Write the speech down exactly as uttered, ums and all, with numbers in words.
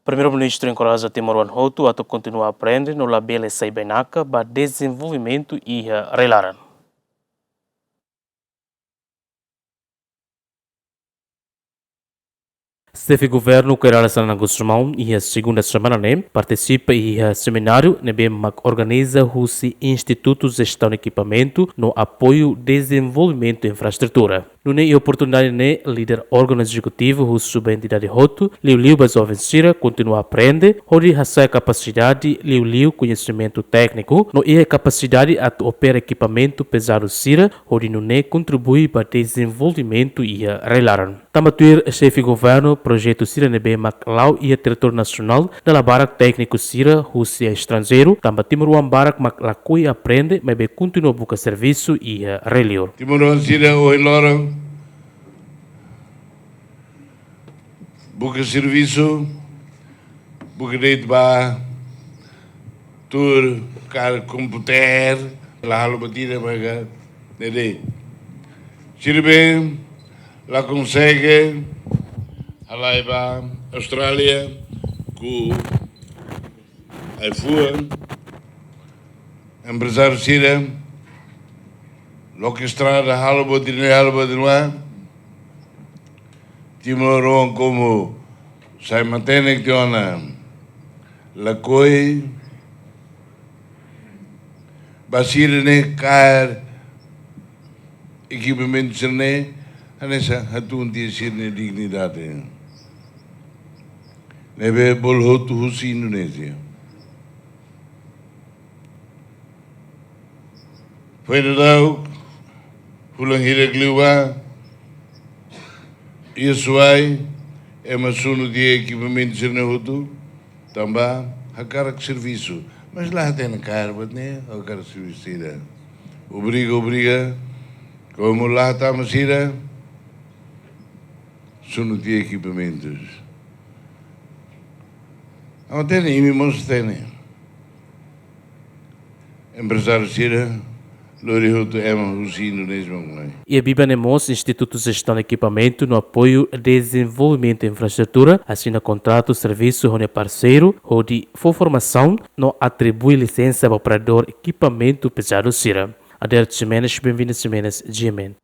Primeiru-Ministru enkoraja timoroan hotu atu kontinua aprende no labele sai bainaka ba dezenvolvimentu iha rai-laran. Xefe Governu Kay Rala Xanana Gusmão iha segunda semana ne'e partisipa iha semináriu ne'ebé mak organiza husi Institutu Jestaun Ekipamentu no Apoiu Dezenvolvimentu Infraestrutura. Nune'e iha oportunidade ne'e, líder órgaun ezekutivu husu ba entidade hotu, liuliu ba joven sira kontinua aprende, hodi hasa'e kapasidade, liuliu koñesimentu tékniku, no iha kapasidade atu opera ekipamentu pezadu sira, hodi nune'e kontribui ba dezenvolvimentu iha rai-laran. Tanba tuir Xefe Governu, projetu sira ne'ebé mak la'o iha territóriu nasionál dala barak tékniku sira husi estranjeiru, tanba timoroan barak mak lakohi aprende, maibé kontinua buka servisu iha rai-liur. Timoroan sira ohin loron buka servisu, buka de'it ba tuur kaer komputer, la halo buat ida maka ne'e de'it. Sira-ne'ebé la konsege halai ba Austrália, ku ai-fuan, emprezáriu sira, loke estrada, halo buat ida-ne'e, halo buat ida-ne'e. Timoroan komu sai matenek tiha ona, lakohi ba sira-ne'e kaer ekipamentu sira-ne'e, hanesan hatún tiha sira-nia dignidade. Ne'ebé bolu hotu husi Indonézia. Foin daudauk, fulan hirak liubá, iha Suai, ema sunu tiha ekipamentu sira-ne'e hotu, tanba hakarak servisu. Mas la hatene kaer buat ne'e, hakarak servisu sira. Obriga, obriga, komu la hatama sira, sunu tiha ekipamentus. Ha'u hatene, imi mós hatene. Emprezáriu sira lori hotu ema husi Indonézia mak mai. Iha biban ne'e mós Institutu Jestaun Ekipamentu no Apoiu Dezenvolvimentu Infraestrutura asina kontratu servisu ho nia parseiru hodi fó formasaun no atribui lisensa ba operadór ekipamentu pezadu sira. Ader Ximenes, Benvinda Ximenes, G M N.